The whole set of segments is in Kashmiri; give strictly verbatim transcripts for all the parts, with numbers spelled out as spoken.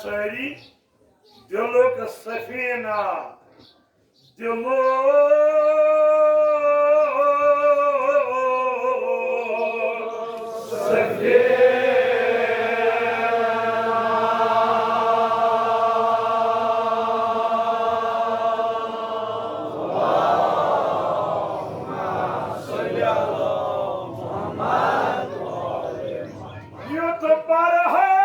سٲری دِلُک سفینہ، دِلُک سفینہ۔ یُتھ برہان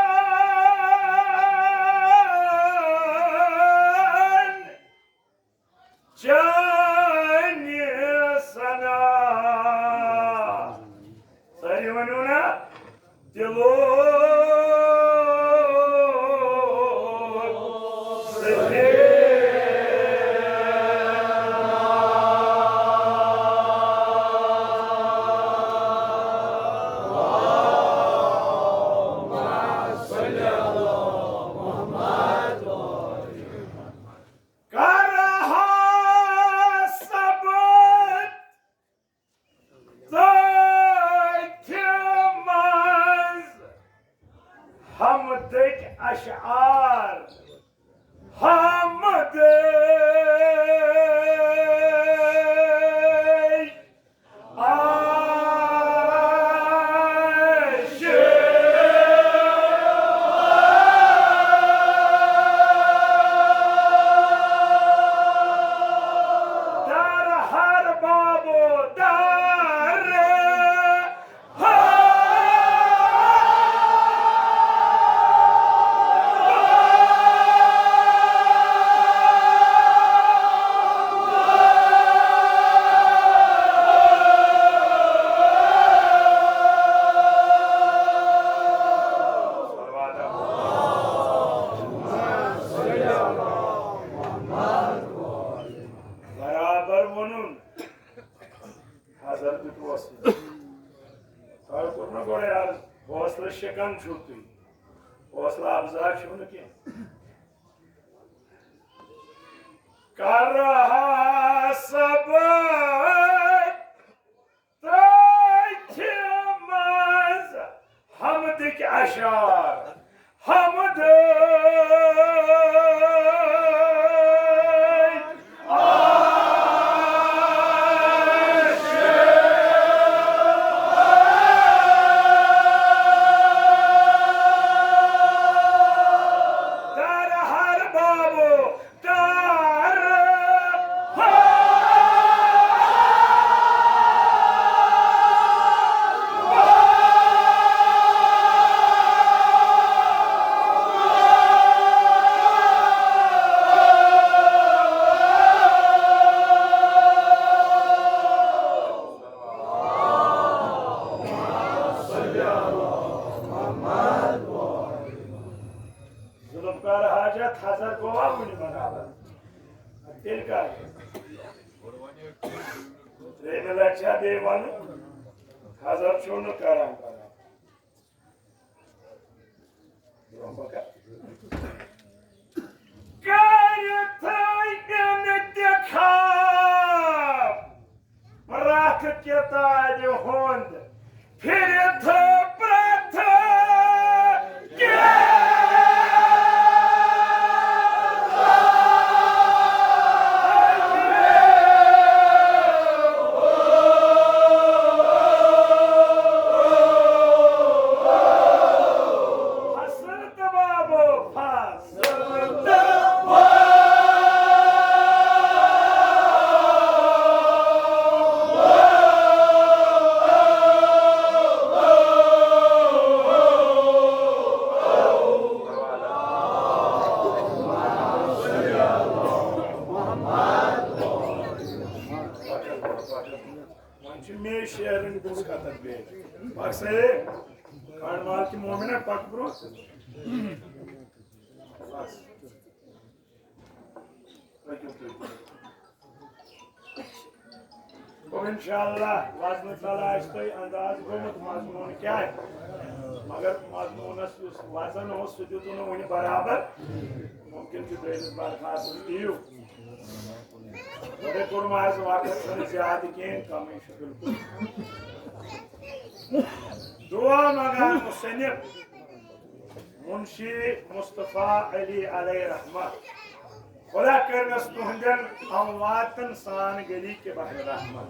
چانہِ ثنا۔ سٲری ؤنِو نا، دِلو سفید۔ کرہا ثبت تٔتھۍ منٛز حمدٕکۍ اشعار، حمدٕکۍ در ہر باب و در برابر ووٚنُن۔ حضرت اوس۔ تۄہہِ کوٚر نہ گۄڈَے عرض، حوصلہٕ شِکن چھِو تُہۍ، حوصلہٕ افزا چھِو نہٕ کینٛہہ۔ کرہا ثبت تٔتھۍ منٛز حمدٕکۍ اشعار، حمدٕکۍ اشعار۔ در ہر باب و در ذوالفقار حاجت حضر گوٚوا وُنہِ برابر؟ تیٚلہِ کر؟ ترٛیٚیِمہِ لٹہِ چھا بیٚیہِ وَنُن؟ حضر چھُو نہٕ کران برابر۔ برونٛہہ پکان۔ کٔرِتھٕے انتخاب پرٛٮ۪تھ کِتابہِ ہُنٛد، پھِرِتھ پرٛٮ۪تھ کِتابہِ۔ حسن تہٕ بابو فاس۔ وۄنۍ چھُ مے شیرٕنۍ کُس کتھ بیٚیہِ۔ بس ہے، کھنڈ مال کہِ مومنہ پکھ برونٛہہ۔ بس۔ پٔکِو تُہۍ۔ گوٚو انشاءاللہ وزنہٕ تل آسہِ تۄہہِ انداز گوٚمُت مضموٗن کیٛاہ آسہِ۔ مگر مضموٗنس یُس وزن اوس سُہ دیُتوٕ نہٕ وُنہِ برابر۔ ممکن چھُ دٲرِتھ برخاست دِیِو۔ گۄڈے کوٚرُم عرض، وقت چھُنہٕ زیادٕ کینٛہہ، کمٕے چھُ بِلکُل۔ دعا منٛگان مُصنِف، منشی مصطفیٰ علی علیہ رحمت۔ خدا کرنس تہندین امواتن سان گلی کے بہر رحمت۔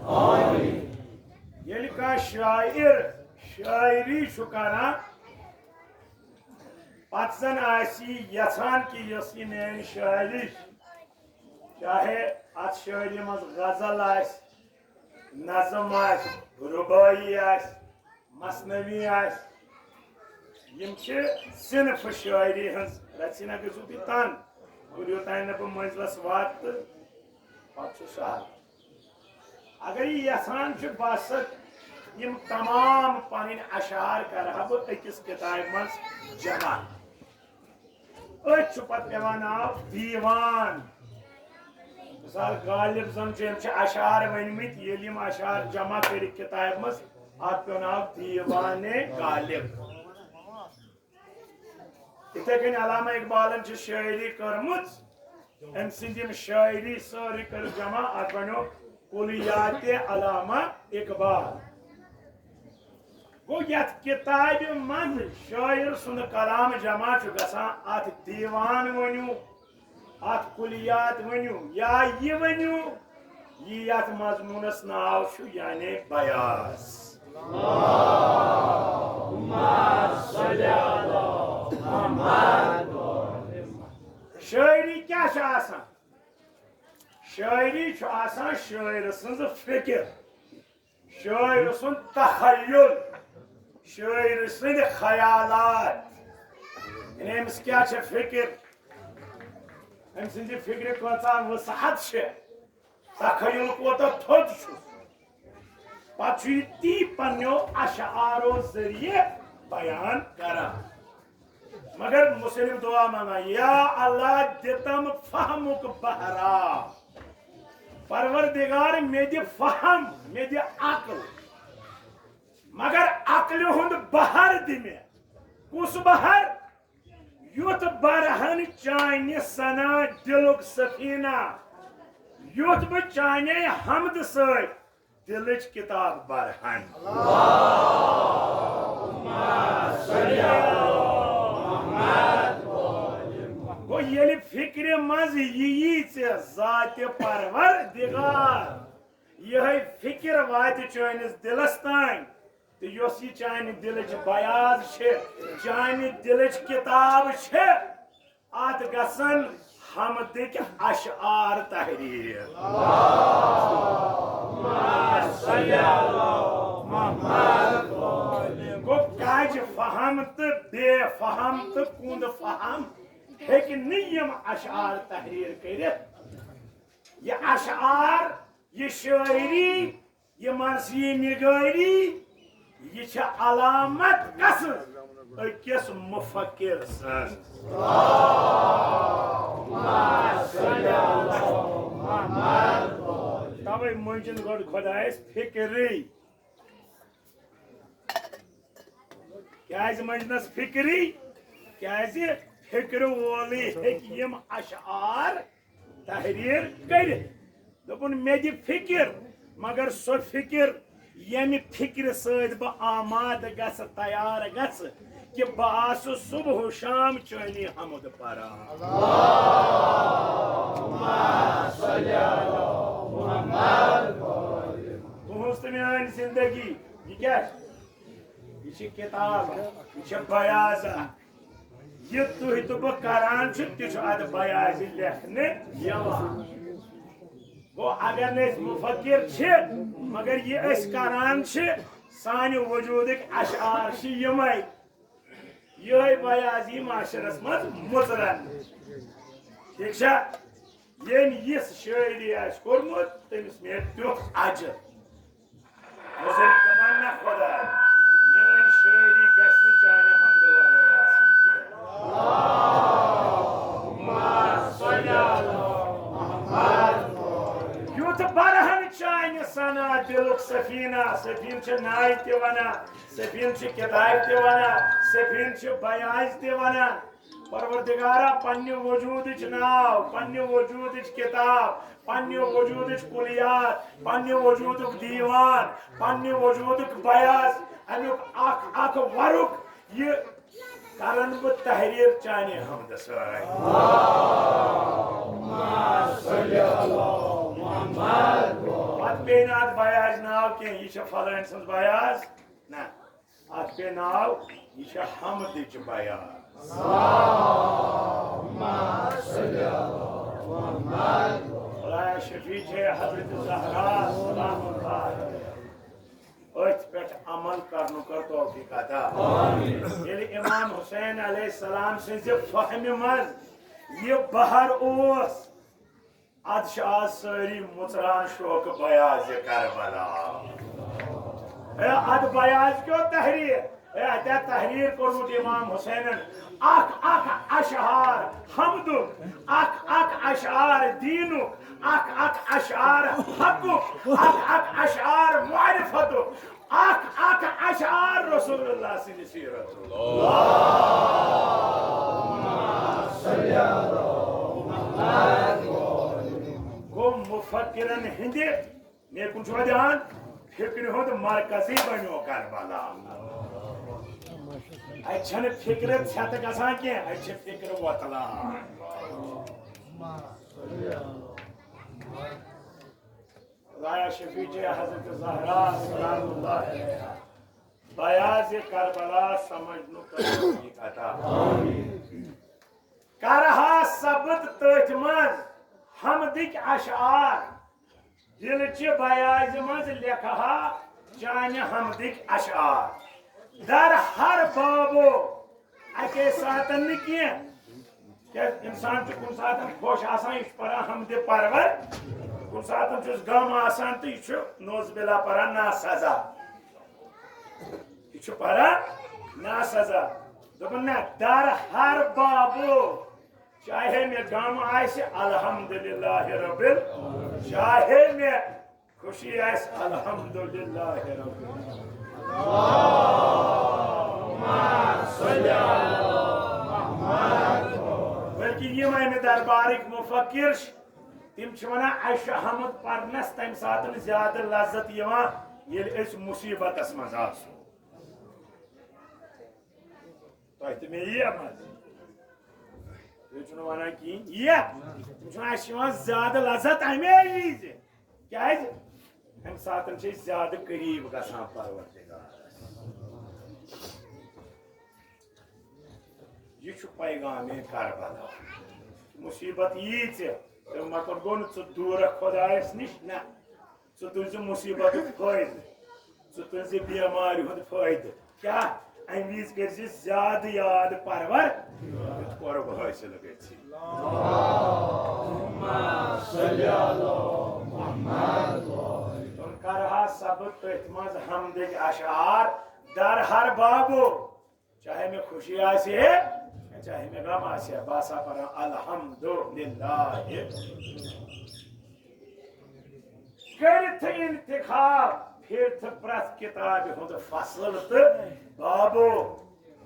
ییٚلہِ کانٛہہ شاعر شاعری چھُ کران، پتہٕ زن آسہِ یہِ یژھان کہِ یۄس یہِ میٲنۍ شاعری، چاہے اتھ شاعری منٛز غزل آسہِ، نظم آسہِ، رباعی آسہِ، مثنوی آسہِ، یِم چھِ صنف شٲعری ہٕنٛز۔ رژھِ نہ گٔژھِو تُہۍ تنگ، کٔرِو تانۍ نہٕ بہٕ منزلس واتہٕ تہٕ پتہٕ چھُ سہل۔ اگر یہِ یژھان چھُ، بہٕ ہسا یِم تمام پنٕنۍ اشعار کرٕ ہا بہٕ أکِس کتابہِ منٛز جمع۔ أتھۍ چھُ پتہٕ پٮ۪وان ناو دیوان۔ مثال، غالب زن چھُ، أمۍ چھِ اشعار ؤنۍمٕتۍ، ییٚلہِ یِم اشعار جمع کٔرِکھ کتابہِ منٛز، اتھ پیوٚو ناو دیوان غالب۔ یِتھے کٔنۍ علامہ اقبالن چھِ شٲعری کٔرمٕژ، أمۍ سٕنٛدۍ یِم شٲعری سٲرٕے کٔر جمع، اتھ بنیو کلیات علامہ اقبال۔ گوٚو، یتھ کتابہِ منٛز شٲعر سُنٛد کلام جمع چھُ گژھان، اتھ دیوان ؤنِو، اتھ کلیات ؤنِو، یا یہِ ؤنِو، یہِ یتھ مضمونس ناو چھُ، یعنی بیاض۔ شٲعری کیٛاہ چھِ آسان؟ شٲعری چھُ آسان شٲعر سٕنٛز فکر، شٲعر سُنٛد تخیل، شٲعر سٕنٛدۍ خیالات۔ یعنی أمِس کیٛاہ چھےٚ فکر؟ أمۍ سٕنٛزِ فکرِ کۭژاہ وسعت چھےٚ، تخیل کوتاہ تھوٚد چھُس۔ پتہٕ چھُ یہِ تی پننیو اشعارو ذٔریعہٕ بیان کران۔ مگر مسلم دعا منگان، یا اللہ، دِتم فہمُک بہرا۔ پروردگار، مےٚ دِ فہم، مےٚ دِ عقل۔ مگر عقلہِ ہُنٛد بہر دِ مےٚ۔ کُس بہر؟ یُتھ برہن چانہِ ثنا دِلُک سفینہ، یُتھ بہٕ چانے حمدٕ سۭتۍ دِلٕچ کتاب برہن۔ گوٚو، ییٚلہِ فکرِ منٛز ییی ژےٚ ذاتِ پروردگار، یِہے فکر واتہِ چٲنِس دِلس تام، تہٕ یۄس یہِ چانہِ دِلٕچ بیاض چھِ، چانہِ دِلٕچ کتاب چھِ، اتھ گژھن حمدٕکۍ اشعار تحریر۔ گوٚو، کج فہم تہٕ بے فہم تہٕ کُند فہم ہیٚکہِ نہٕ یِم اشعار تحریر کٔرِتھ۔ یہِ اشعار، یہِ شٲعری، یہِ مرثیہ نگٲری، یہِ چھےٚ علامت کس؟ أکِس مفکر سٕنٛز۔ توے مٔنٛزِن گۄڈٕ خۄدایس فکرٕے۔ کیازِ مٔنٛزِنس فکرٕے؟ کیازِ فکرِ وولٕے ہیٚکہِ یِم اشعار تحریر کٔرِتھ۔ دوٚپُن، مےٚ دِ فکر، مگر سۄ فکر، ییٚمہِ فکرِ سۭتۍ بہٕ آمادٕ گژھٕ، تیار گژھٕ، کہِ بہٕ آسہٕ صبح و شام چٲنی حمد پران۔ تُہٕنٛز تہٕ میٲنۍ زندگی، یہِ کیٛاہ چھِ؟ یہِ چھِ کتاب، یہِ چھِ بیاض۔ یہِ تُہۍ تہٕ بہٕ کران چھِ، تہِ چھُ اتھ بیاض لیکھنہٕ یِوان۔ گوٚو، اگر نہٕ أسۍ مفکر چھِ، مگر یہِ أسۍ کران چھِ، سانہِ وجودٕکۍ اشعار چھِ یِمے۔ یِہے بیاضی معاشرس منٛز مُژرن۔ ٹھیک چھا؟ ییٚمۍ یِژھ شٲعری آسہِ کوٚرمُت، تٔمِس میلہِ تیُتھ اجر۔ بُزرگ دَپان، نہ خۄدایا، میٲنۍ شٲعری گژھِ نہٕ چانہِ حمدٕ ورٲے آسٕنۍ کینٛہہ۔ یُتھ برہن چانہِ ثنا دِلُک سفینہ، سفینہ چھِ ناوِ تہِ ونان، سفینہ چھِ کتابہِ تہِ ونان، سفینہ چھِ بیاض تہِ ونان۔ پروردگارا، پننہِ وجودٕچ ناو، پننہِ وجودٕچ کتاب، پننہِ وجودٕچ کلیات، پننہِ وجودُک دیوان، پننہِ وجودُک بیاض، امیُک اکھ اکھ ورُق، یہِ کرن بہٕ تحریر چانہِ حمدٕ سۭتۍ۔ پتہٕ پیٚیہِ نہٕ اتھ بیاض ناو کینٛہہ، یہِ چھےٚ فلٲنۍ سٕنٛز بیاض۔ نہ، اتھ پیٚیہِ ناو، یہِ چھےٚ حمدٕچ بیاض۔ خدایا شفیع چھے حضرت زہرا سلام اللہ علیہا۔ أتھۍ پٮ۪ٹھ عمل کرنُک کر توفیق عطا۔ ییٚلہِ امام حسین علیہ السلام سٕنٛزِ فہمہِ منٛز یہِ بحر اوس، ادٕ چھِ آز سٲری مُژران شوقہٕ بیاضِ کربلا۔ ہے، ادٕ بیاض کیو تحریر؟ ہے، اتہِ تحریر کوٚرمُت امام حسینن۔ اکھ اکھ اشعار حمدُک، اکھ اکھ اشعار دینُک، اکھ اکھ اشعار حقُک، اکھ اکھ اشعار معرفتُک، اکھ اکھ اشعار رسول اللہ سٕنٛدِ سیرتُک۔ گوٚو مفکرن ہٕنٛدِ، مےٚ کُن چھُوا دھیان؟ فکرِ ہُنٛد مرکزٕے بنیو کربلا۔ اتہِ چھنہٕ فکرِ ژھٮ۪تہٕ گژھان کینٛہہ، اتہِ چھِ فکرِ وۄتلان۔ خدایا شفیع چھے حضرت زہرا سلام اللہ علیہا۔ بیاضِ کربلا سمجھنُک کر توفیق عطا۔ کرہا ثبت تٔتھۍ منٛز حمدٕکۍ اشعار، دلچہِ بیاضِ منٛز لیکھہا چانہِ حمدٕکۍ اشعار۔ در ہر بابو، اکے ساتن نہٕ کینٛہہ۔ کیازِ انسان چھُ کُنہِ ساتن خۄش آسان، یہِ چھُ پران حمدِ پرور، کُنہِ ساتن چھُس غم آسان تہٕ یہِ چھُ نعوذ باللہ پران ناسزا۔ یہِ چھُ پران ناسزا۔ دوٚپُن، نہ، در ہر بابو، چاہے مےٚ غم آسہِ، الحمدللہ رب ال-، چاہے مےٚ خوشی آسہِ، الحمدللہ رب ال-۔ بلکہ یِم امہِ دربارٕکۍ مفکر چھِ، تِم چھِ ونان، اسہِ چھُ حمد پرنس تمہِ ساتہٕ زیادٕ لذت یِوان، ییٚلہِ أسۍ مصیبتس منٛز آسو۔ تۄہہِ تہِ مےٚ یی مزٕ۔ تُہۍ چھِو نہٕ ونان کِہیٖنۍ، یی۔ تِم چھِ ونان، اَسہِ چھِ یِوان زیادٕ لذت اَمے وِزِ۔ کیٛازِ؟ اَمہِ ساتہٕ چھِ أسۍ زیادٕ قریٖب گژھان پروردگارس۔ یہِ چھُ پیغامِ کربلا۔ مصیبت یی ژےٚ، تَمیُک مطلب گوٚو نہٕ ژٕ دوٗرکھ خۄدایس نِش، نہ۔ ژٕ تُلۍ زِ مصیبتُک فٲیدٕ، ژٕ تُلۍ زِ بٮ۪مارِ ہُنٛد فٲیدٕ۔ کیٛاہ؟ اَمہِ وِزِ کٔرۍ زِ زیادٕ یاد پرور، یُتھ قرب حٲصِل گژھِ۔ تِم کرہا ثبت تٔتھۍ منٛز حمدٕکۍ اشعار، در ہر بابو۔ چاہے مےٚ خوشی آسہِ ہے، چاہے مےٚ غم آسہِ ہے، بہٕ آسہٕ ہا پران الحمدللہ۔ کٔرِتھ انتخاب، پھِرِتھ پرٛٮ۪تھ کِتابہِ ہُنٛد فصل تہٕ بابو۔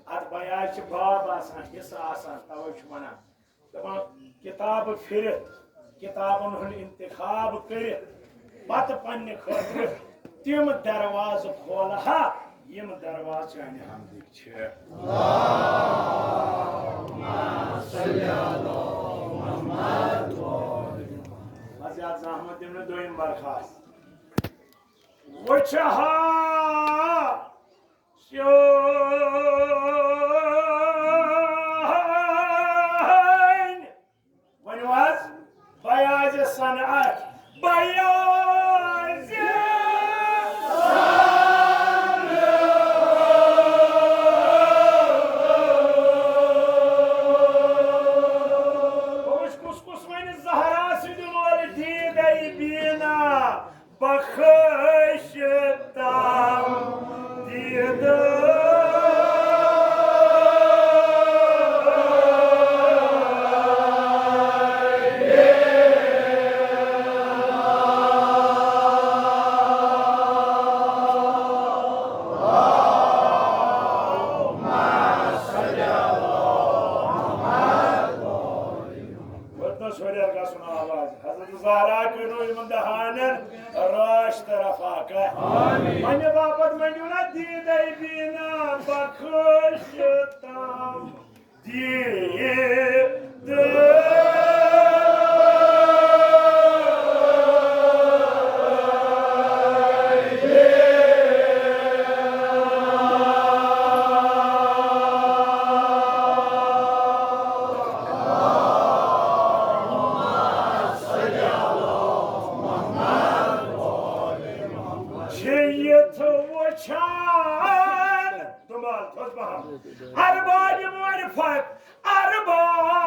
اتھ بیان چھِ باب آسان، حصہٕ آسان، توے چھُ ونان۔ دپان، کتابہٕ پھرِتھ، کتابن ہُنٛد انتخاب کٔرِتھ، پتہٕ پننہِ خٲطرٕ تِم دروازٕ کھولہٕ ہا، یِم دروازٕ چانہِ حمدٕکۍ چھِ۔ بس یتھ زحمت دِمہٕ نہٕ دوٚیِم برخاست۔ وٕچھِ ہا چٲنۍ۔ ؤنِو حظ، بیازِ صنعت، بیازِ صنعت۔ بہٕ وٕچھ کُس کُس وَنہِ زہرا سٕنٛدِ لولہِ دیٖدَے بیٖنا۔ بخش تام دیدار۔ ووتنس ہُرٮ۪ر گژھُن آواز۔ حضرت زہرا کٔرِو یِمن دہانٮ۪ن رٲچھ تہٕ رفع پننہِ باپتھ مٔنٛگِو نا دیٖدے بیٖنا بخش تام۔ دیٖد۔ چھِ یِتھ وٕچھان۔ دُمال تھوٚد پہم۔ اربابِ معرفت، اربابِ۔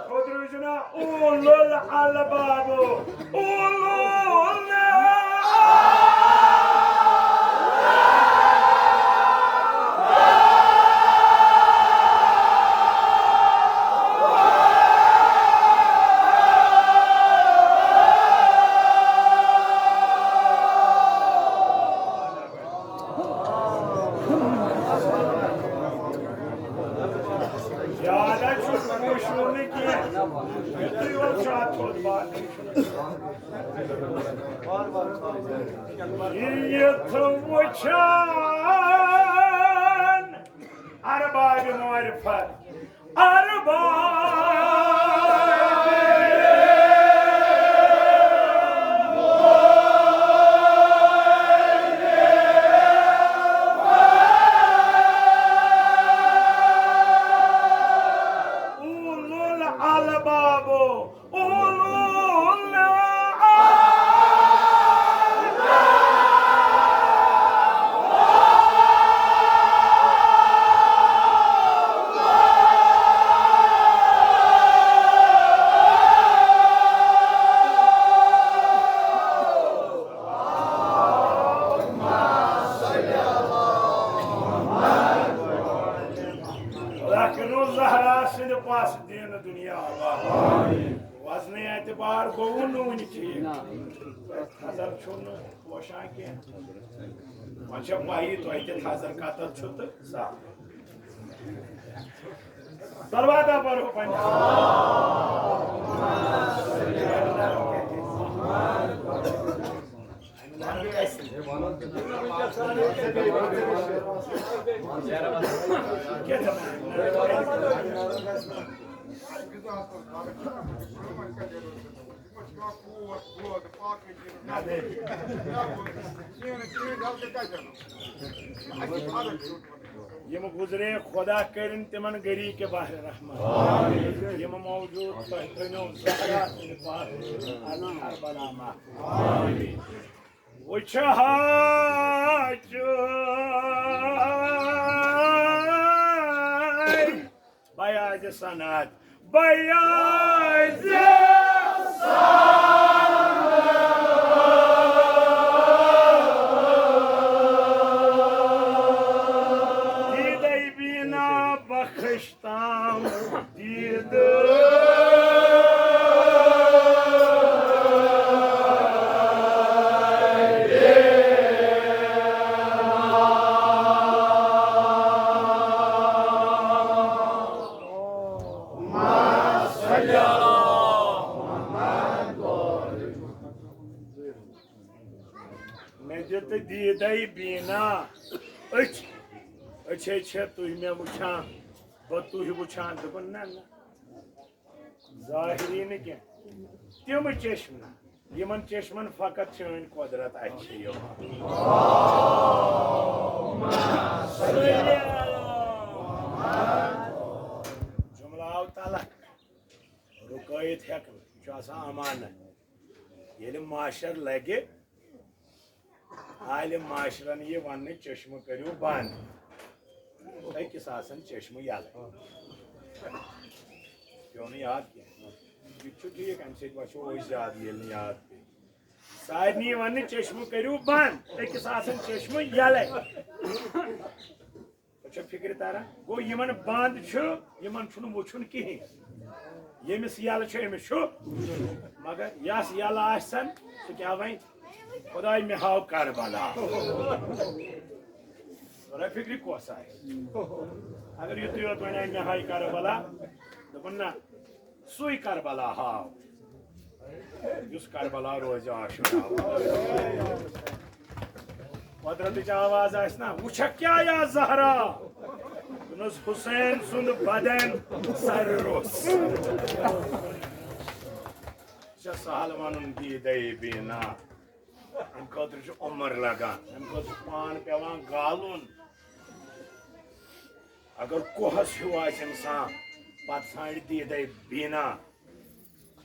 خود روزنا اولو الالباب۔ اولو یاد چھُ، وٕچھِو نہٕ کینٛہہ۔ یُتُے یوت چھُ اَتھ تھوٚد باقٕے چھُنہٕ۔ یِتھ وٕچھان اربابِ معرفت، اربابِ۔ اولو الالباب۔ لکھنو زہرا سٕنٛدِ پاسہٕ دِنہٕ دُنیا آباد۔ وزنہٕ اعتبار گوٚو نہٕ وُنہِ ٹھیٖک۔ نظر چھُنہٕ پوشان کینٛہہ۔ وۄنۍ چھےٚ پَیی تۄہہِ تہِ تھزر کَتَتھ چھُ تہٕ زانٛہہ۔ صلواتہ پَرو پنٛنہِ۔ یِم گُزرے، خۄدا کٔرِن تِمن گری کے بحر رحمت۔ یِم موجود، تۄہہِ تھٲینو زہرا سٕنٛدِ پاسہٕ کربلا معاف۔ وٕچھ حاج بیاض سند، بیاض سند۔ دیدے بینا بخش تام دید۔ مےٚ دِتہٕ دیٖدَے بیٖنا أچھ، أچھے چھےٚ تُہۍ مےٚ وٕچھان، بہٕ تُہۍ وٕچھان۔ دوٚپُن، نہ، نہ، ظٲہری نہٕ کینٛہہ، تِم چشمہٕ، یِمن چشمن فقط چٲنۍ قۄدرت اَتھِ چھِ یِوان۔ جملہٕ آو تلخ، رُکٲیِتھ ہٮ۪کہٕ نہٕ، یہِ چھُ آسان امانت۔ ییٚلہِ معاشر لگہِ، عالم معاشرن یہِ وننہٕ، چشمہٕ کٔرِو بنٛد، أکِس آسن چشمہٕ یلہٕ۔ پیوٚو نہٕ یاد کینٛہہ۔ یہِ تہِ چھُ ٹھیٖک، امہِ سۭتۍ وۄتھو أسۍ زیادٕ، ییٚلہِ نہٕ یاد پیٚیہِ۔ سارنٕے وننہٕ، چشمہٕ کٔرِو بنٛد، أکِس آسن چشمہٕ یلے۔ تۄہہِ چھا فِکرِ تران؟ گوٚو، یِمن بنٛد چھُ، یِمن چھُنہٕ وُچھُن کِہیٖنۍ۔ ییٚمِس یَلہٕ چھُ، أمِس چھُ۔ مگر یَس یَلہٕ آسن، سُہ کیٛاہ وَنہِ؟ خداے، مےٚ ہاو کربلا۔ رفیق کۄس آسہِ؟ اگر یُتُے یوت وَنہِ ہا، مےٚ ہاے کربلا، دوٚپُن، نہ، سُے کربلا ہاو، یُس کربلا روزِ عاشورا۔ قۄدرتٕچ آواز آسہِ نا، وٕچھکھ کیٛاہ یا زہرا؟ دوٚپنَس، حسین سُنٛد بدن سر روٚس۔ ژےٚ سہل وَنُن دیٖدَے بیٖنا۔ اَمہِ خٲطرٕ چھُ عمر لگان، اَمہِ خٲطرٕ چھُ پان پٮ۪وان گالُن۔ اگر کوہس ہیوٗ آسہِ انسان، پتہٕ ژھانڈِ دیٖدے بیٖنا۔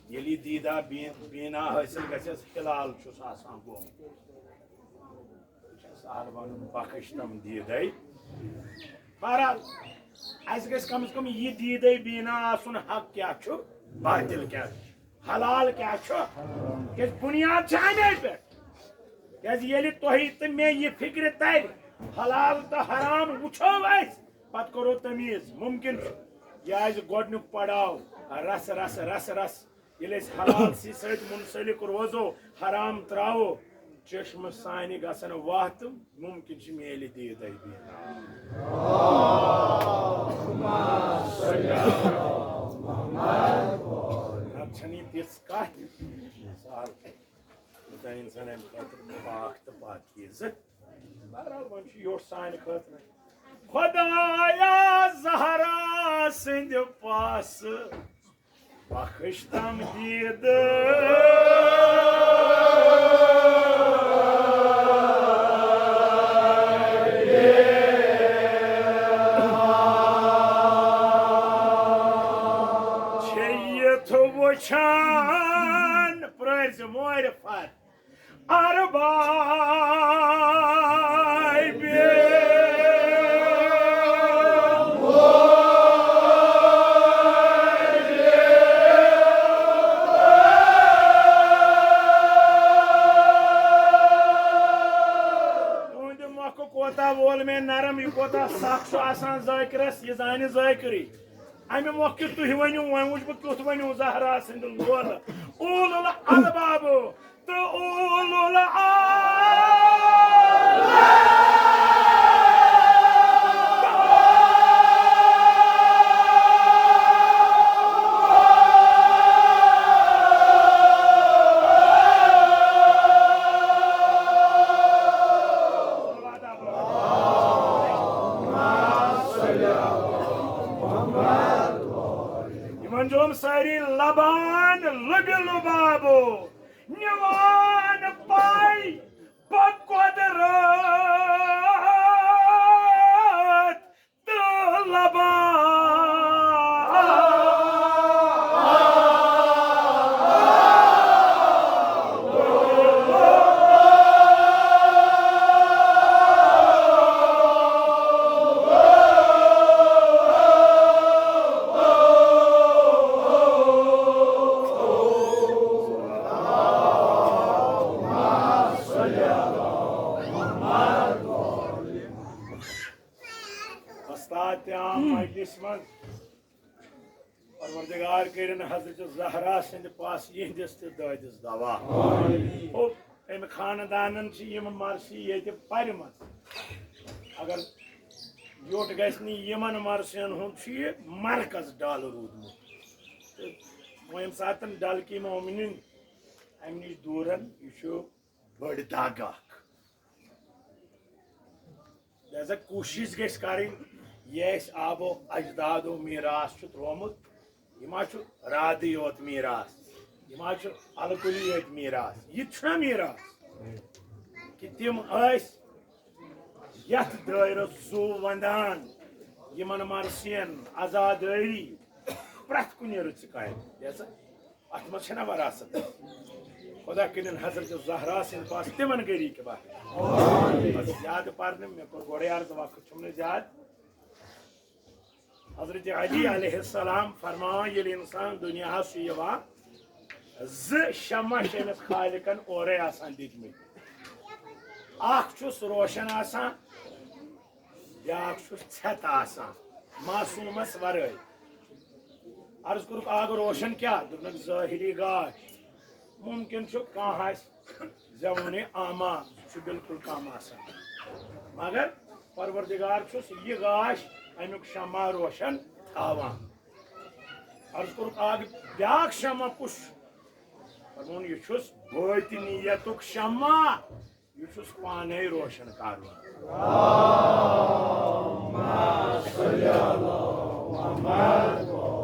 ییٚلہِ یہِ دیٖدا بی-، بیٖنا حٲصِل گژھٮ۪س، ہلال چھُس آسان گوٚمُت۔ چھُ سہل ونُن، بخش تم دیٖدے۔ بہرحال، اسہِ گژھِ کم از کم یہِ دیٖدے بیٖنا آسُن، حق کیٛاہ چھُ، باطل کیٛاہ چھُ۔ حلال کیٛاہ چھُ؟ کیٛازِ بُنیاد چھِ اَمے پٮ۪ٹھ۔ کیٛازِ ییٚلہِ تۄہہِ تہٕ مےٚ یہِ فِکرِ تَرِ، حلال تہٕ حرام وٕچھو أسۍ، پَتہٕ کَرو تمیٖز۔ مُمکِن چھُ یہِ آسہِ گۄڈٕنیُک پڑاو، رَس رَس رَس رَس۔ ییٚلہِ أسۍ حلال سی سۭتۍ مُنسلِک روزو، حرام ترٛاوو، چشمہٕ سانہِ گژھن واہ تہٕ مُمکِن چھُ میلہِ دیٖدَے بیٖنا۔ نَتہٕ چھَنہٕ یہِ تِژھ کَتھ۔ مثال، یوٗتاہ اِنسان اَمہِ خٲطرٕ پاک تہٕ پاکیٖزٕ۔ بہرحال، وۄنۍ چھُ یوٚٹ سانہِ خٲطرٕ۔ خۄدایا زہرا سٕنٛدِ پاسہٕ بخش تم دیٖدٕ۔ چھے یِتھ وٕچھان، پرٛٲرۍ زِ مورِ فر۔ اربابِ۔ تُہنٛدِ مۄکھٕ کوتاہ وول مےٚ نرم، یہِ کوتاہ سخ چھُ آسان ذٲکرس، یہِ زانہِ ذٲکرٕے۔ امہِ مۄکھٕ کہِ تُہۍ ؤنِو، وۄنۍ وٕچھ بہٕ کیُتھ ؤنِو زہرا سٕنٛدِ لولہٕ۔ اولُل الباب تہٕ اولُل الباب۔ یِمن چھِ یِم سٲری لبان لُبہِ لُبابو، نِوان پاے بقۄدرت تہٕ لبان۔ استاد تہِ آو مجلس منٛز۔ پروردگار کٔرِن حضرت زہرا سٕنٛدِ پاس یِہنٛدِس تہِ دٲدِس دوا۔ او، أمۍ خاندانن چھِ یِم مرثی ییٚتہِ پرِمژ۔ اگر یوٚٹ گژھِ نہٕ یِمن مرثین ہُنٛد، چھُ یہِ مرکز ڈل روٗدمُت۔ تہٕ وۄنۍ ییٚمہِ ساتہٕ ڈلکی مومنین امہِ نِش دوٗرن، یہِ چھُ بٔڑ دگ اکھ۔ لہذا کوٗشِش گژھِ کرٕنۍ، یہِ اَسہِ آبو اجدادو میٖراث چھُ ترٛوومُت، یہِ ما چھُ رادٕے یوت میٖراث، یہِ ما چھُ الکُلی یوت میٖراث، یہِ تہِ چھُنہ میٖراث؟ کہِ تِم ٲسۍ یتھ دٲیرس زُو ونٛدان، یِمن مرثین عزادٲری پرٛٮ۪تھ کُنہِ رٕژِ کامہِ۔ لہذا اتھ منٛز چھنہ وراثت۔ خدا کٔرِن حضرت زہرا سٕنٛدِ پاس تِمن گری کہِ بخت۔ بس زیادٕ پرنہٕ، مےٚ کوٚر گۄڈے عرض، وقت چھُم نہٕ زیادٕ۔ حضرت علی علیہ السلام فرماوان، ییٚلہِ انسان دُنیاہس چھُ یِوان، زٕ شمع چھِ أمِس خالقن اورے آسان دِتمٕتۍ۔ اکھ چھُس روشن آسان، بیٛاکھ چھُس ژھٮ۪تہٕ آسان، معصوٗمس ورٲے۔ عرض کوٚرُکھ، اکھ روشن کیٛاہ؟ دوٚپنکھ، ظٲہری گاش۔ مُمکِن چھُ کانٛہہ آسہِ زیوُن اعمیٰ، سُہ چھُ بالکل کم آسان۔ مگر پروردگار چھُس یہِ گاش امیُک شمع روشن تھاوان۔ عرض کوٚرُکھ، اکھ بیاکھ شمع کُس؟ فرمووُن، یہِ چھُس بٲطنیتُک شمع، یہِ چھُس پانے روشن کرُن۔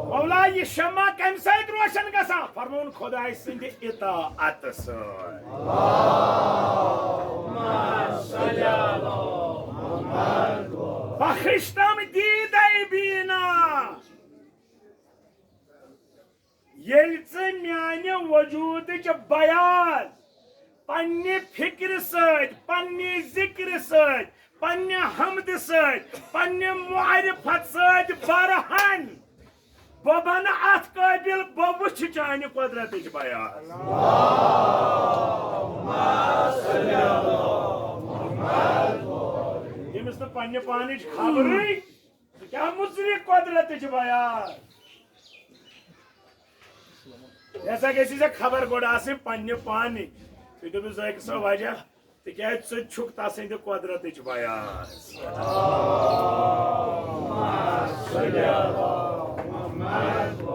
مولا، یہِ شمع کمہِ سۭتۍ روشن گژھان؟ فرمووُن، خداے سٕنٛدِ اطاعت سۭتۍ۔ بخشتم دیدے بینا۔ ییٚلہِ ژٕ میانہِ وجوٗدٕچ بیان پننہِ فکرِ سۭتۍ، پننہِ ذکرِ سۭتۍ، پننہِ حمدِ سۭتۍ، پننہِ معرفت سۭتۍ برہن، بہٕ بنہٕ اتھ قٲبل، بہٕ وٕچھِ چانہِ قۄدرتٕچ بیان۔ ییٚمِس نہٕ پننہِ پانٕچ خبرٕے، ژٕ کیٛاہ مُژرِ قۄدرتٕچ بیان؟ یہِ ہسا گژھِ ژےٚ خبر گۄڈٕ آسٕنۍ پننہِ پانٕچ۔ تُہۍ دٔپِو، ذٲکِر صٲب، وجہ؟ تِکیٛازِ ژٕ چھُکھ تسٕنٛدِ قۄدرتٕچ بیان۔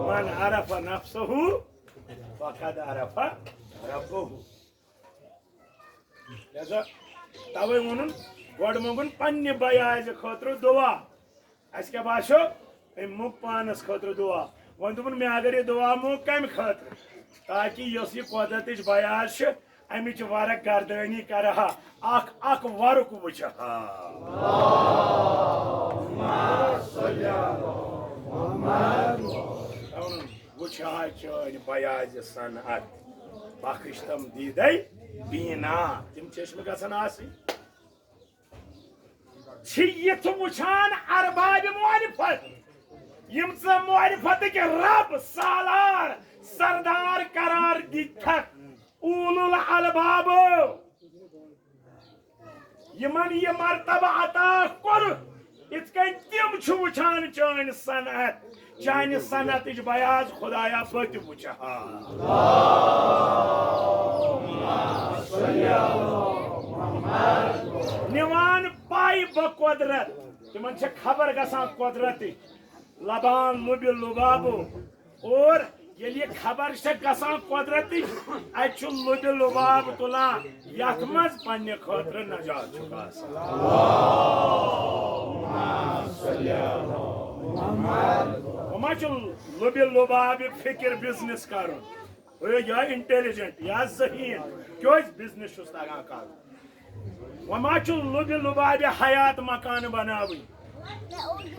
من عرف نفسه فقد عرف ربه۔ لہذا توے ووٚنُن، گۄڈٕ مۄنٛگُن پننہِ بیازِ خٲطرٕ دُعا۔ اسہِ کیٛاہ باسیو؟ أمۍ موٚنٛگ پانس خٲطرٕ دُعا۔ وۄنۍ دوٚپُن، مےٚ اگر یہِ دُعا موٚنٛگ کمہِ خٲطرٕ؟ تاکہِ یۄس یہِ قۄدرتٕچ بیاض چھِ، امِچ ورق گردٲنی کرٕ ہا، اکھ اکھ ورُق وٕچھِ ہا۔ وٕچھِ ہا چٲنۍ بیاضِ صنعت، بخشتم دیدے بینا۔ تِم چشمہٕ گژھن آسٕنۍ۔ چھِ یِتھ وٕچھان اربابِ معرفت، یِم ژٕ معرفتٕکۍ رب، سالار، سردار قرار دِتھ چھکھ۔ اولو الالبابو، یِمن یہِ مرتبہ عطا کوٚرُتھ، یِتھ کٔنۍ تِم چھِ وٕچھان چٲنۍ صنعت، چانہِ صنعتٕچ بیاض خدایا بہٕ تہِ وٕچھِ ہا۔ نِوان پاے بہ قۄدرت، تِمن چھےٚ خبر گژھان قۄدرتٕچ، لبان لُبہِ لُبابو۔ اور ییٚلہِ یہِ خبر چھےٚ گژھان قۄدرتٕچ، اتہِ چھُ لُبہِ لُباب تُلان، یتھ منٛز پننہِ خٲطرٕ نجات چھُکھ آسان۔ وۄنۍ ما چھُ لُبہِ لُبابہِ فکر بزنس کرُن؟ ہو یا انٹیلیجنٹ یا ذہین، کیازِ بزنس چھُس تگان کرُن؟ وۄنۍ ما چھُ لُبہِ لُبابہِ حیات مکان بناوٕنۍ؟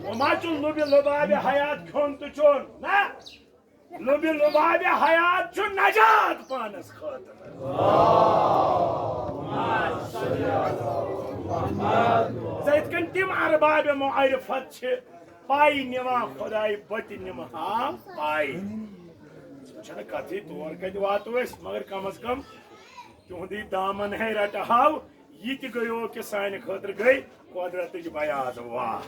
وۄنۍ ما چھُ لُبہِ لُبابہِ حیات کھیوٚن تہٕ چیوٚن؟ نہ، لُبہِ لُبابہِ حیات چھُ نجات پانس خٲطرٕ۔ ژٕ یِتھ کٔنۍ تِم اربابِ معرفت چھِ پاے نِوان خداے، بہٕ تہِ نِمہٕ ہا پاے۔ سُہ چھنہٕ کتھٕے، تور کتہِ واتو أسۍ، مگر کم از کم تِہُنٛدٕے دامن ہے رٹہٕ ہاو۔ یہِ تہِ گٔیو کہِ سانہِ خٲطرٕ گٔے قۄدرتٕچ بیاض۔ واہ۔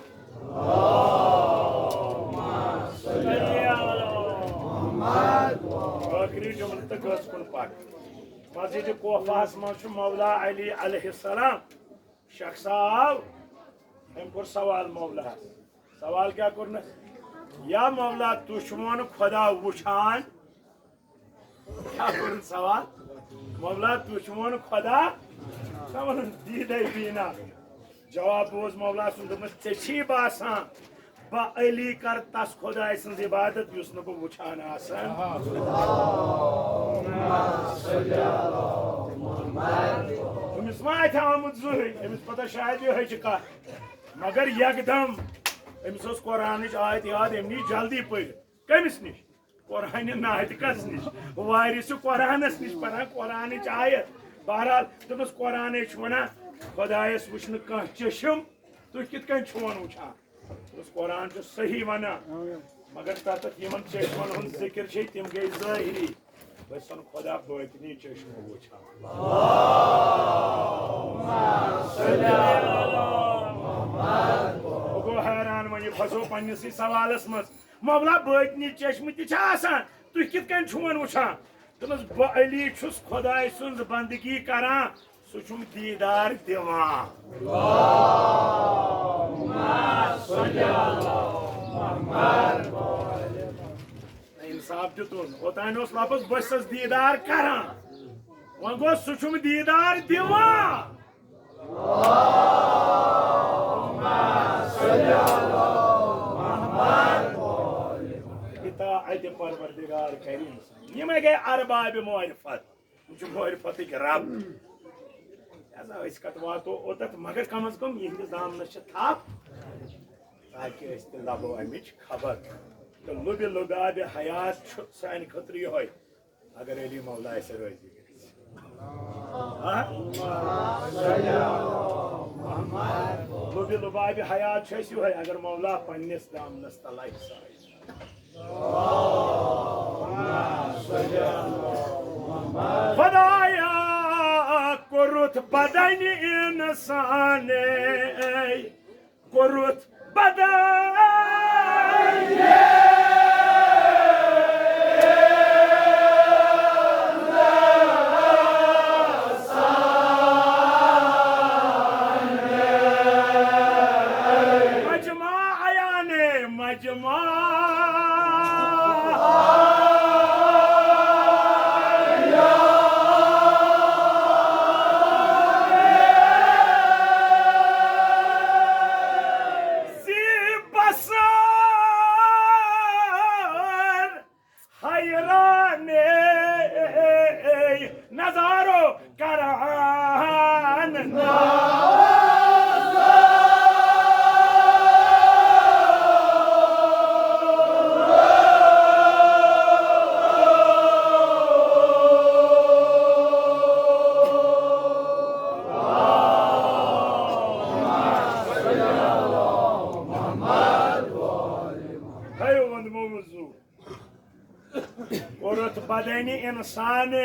ٲخری جملہٕ تہٕ گٔژھ کُن پکھ۔ مسجد کوفہس منٛز چھُ مولا علی علیہ السلام شخص آو، أمۍ کوٚر سوال مولاہس۔ سوال کیٛاہ کوٚرنس؟ یا مولا، تُہۍ چھِوٕ خدا وٕچھان؟ کیٛاہ کوٚرُن سوال؟ مولا، تُہۍ چھِوٕ خدا؟ سوالن دیدے بینا۔ جواب بوز مولا سُنٛد، دوٚپمَس، ژےٚ چھی باسان بہٕ علی کر تس خداے سٕنٛز عبادت یُس نہٕ بہٕ وٕچھان آسان؟ أمِس ما آسہِ آمُت زٕہٕے، أمِس پتہ شاید یِہوٚے چھِ کتھ۔ مگر یکدم أمِس اوس قرآنٕچ آیت یاد، أمۍ نی جلدی پٔرِتھ۔ کٔمِس نِش؟ قرآنِ ناطقس نِش، وارثِ قرآنس نِش پران قرآنٕچ آیت۔ بہرحال، دوٚپمَس، قرآنے چھُ وَنان، خۄدایَس وٕچھ نہٕ کانٛہہ چٔشِم، تُہۍ کِتھ کٔنۍ چھِوَن وٕچھان؟ دوٚپمَس، قرآن چھُ صحیح وَنان، مگر تَتٮ۪تھ یِمَن چٔشمَن ہُنٛد ذِکِر چھے، تِم گٔے ظٲہِری۔ بہٕ چھُسَن خۄدا بٲطنی چٔشمہٕ وٕچھان۔ بہٕ گوٚو حیران، وۄنۍ یہِ پھسیو پنٛنِسٕے سوالَس منٛز۔ مولا، بٲطنی چشمہٕ تہِ چھا آسان؟ تُہۍ کِتھ کٔنۍ چھِوَن وٕچھان؟ دوٚپمَس، بہٕ علی چھُس خۄداے سٕنٛز بندگی کران، سُہ چھُم دیٖدار دِوان۔ انصاف دیُتُن، اوٚتانۍ اوس لفظ بہٕ چھُسَس دیٖدار کران، وۄنۍ گوٚو سُہ چھُم دیٖدار دِوان۔ پتا اتہِ پروردگار کریم۔ یِمے گٔے ارباب معرفت۔ یِم چھِ معرفتٕکۍ رب۔ لہذا أسۍ کتھ واتو اوٚتتھ، مگر کم از کم یِہنٛدِس دامنس چھِ تھپھ، تاکہ أسۍ تہِ لبو امِچ خبر۔ تہٕ لُبہِ لُبابِ حیات چھُ سانہِ خٲطرٕ یِہوٚے، اگر علی مولا اسہِ رٲضی گژھِ۔ ہاں؟ لُبہِ لُبابِ حیات چھُ اَسہِ یِہوٚے، اگر مولا پننِس دامنس تل آسہِ سایہِ۔ خدایا، کوٚرُتھ بدنہِ انسانے، کوٚرُتھ بدنہِ۔ مجمع عیانے، مجمع۔ زی بصر حیران نظارو کران۔ ہے ووٚنمو وضو۔ کوٚرُتھ بدنِ انسانہِ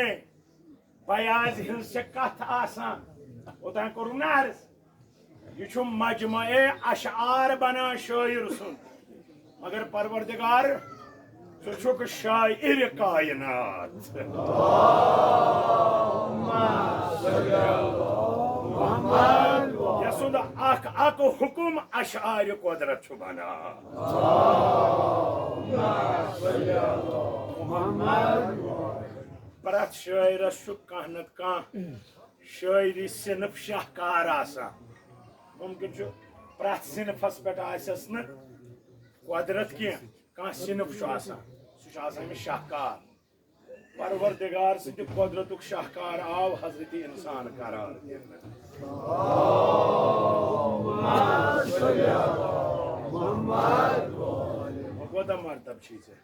بیاض ہٕنٛز چھےٚ کتھ آسان۔ اوٚتام کوٚرُم نہ عرض، یہِ چھُ مجمع اشعار بنان شٲعر سُنٛد۔ مگر پروردگار، ژٕ چھُکھ شاعر کائنات۔ یسُنٛد اکھ اکھ حکم اشعار قدرت چھُ بنان۔ پرٛٮ۪تھ شٲعرس چھُ کانٛہہ نتہٕ کانٛہہ شٲعری صنف شاہکار آسان۔ ممکن چھُ پرٛٮ۪تھ صنفس پٮ۪ٹھ آسٮ۪س نہٕ قدرت کینٛہہ، کانٛہہ صنف چھُ آسان، سُہ چھُ آسان أمِس شاہکار۔ پروردگار سٕنٛدِ قۄدرتُک شاہکار آو حضرت انسان قرار دِنہٕ۔ وۄنۍ کوتاہ مرتب چھُے ژےٚ؟